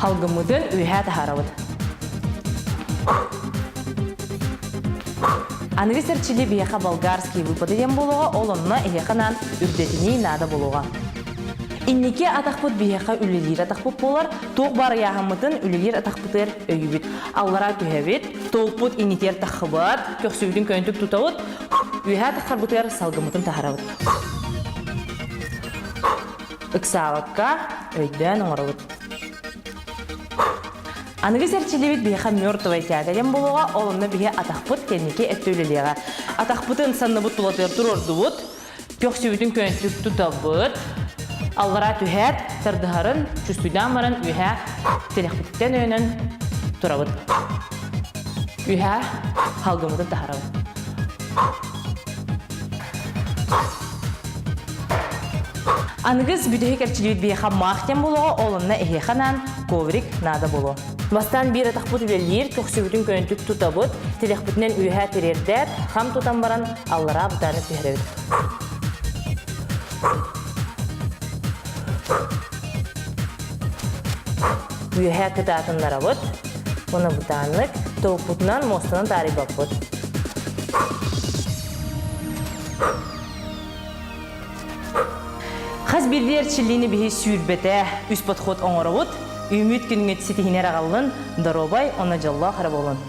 Халгыммытын үөһээ таһаарабыт. Аныгы сэрчили биһиэхэ болгарский выпады диэн буолуоҕа, ол онно эһиэхэ анаан үрдэтинии наада буолуоҕа. Инники атахпыт биһиэхэ үлэлиир атахпыт буолар, туох баар ыйааһыммытын үлэлиир атахпытыгар өйүүбүт. Аллараа түһэбит, толпут иннитигэр таххыбат, көхсүбүтүн көнөтүк тутабыт, үөһээ таххарбытыгар салгыммытын таһарабыт. Ыксаабакка өйдөөн оҥоробут. Аныгы сэрчилибит биһиэхэ мертвая тяга диэн буолуоҕа, ол онно биһи атахпыт кэнники өттө үлэлиэҕэ. Атахпытын санныбыт тулатыгар туруордубут, көхсүбүтүн көнөтүк тутабыт, аллараа түһээт, тардыһарын чувствуйдаан баран үөһээ тилэхпититтэн өйөнөн турабыт. Үөһээ халгыммытын таһарабыт. Аныгыс бүтэһик эрчилиибит биһиэхэ маах диэн буолуоҕа, ол онно эһиэхэ анаан коврик наада буолуо. Бастаан биир атахпыт үлэлиир, көхсүбүтүн көнөтүк тутабыт, тилэхпитинэн үөһээ тириэрдээт, хам тутан баран аллараа бытааны түһэрэбит. Үөһээ кытаатыннарабыт, уонна бытааннык тобукпутунан муостанан таарыйбаппыт. Хас биирдии эрчиллиини биһи сүүрбэтэ үс подход оҥоробут. Үүммүт күҥҥүт ситиһинэр аҕаллын, доруобай уонна дьоллоох эрэ буолун.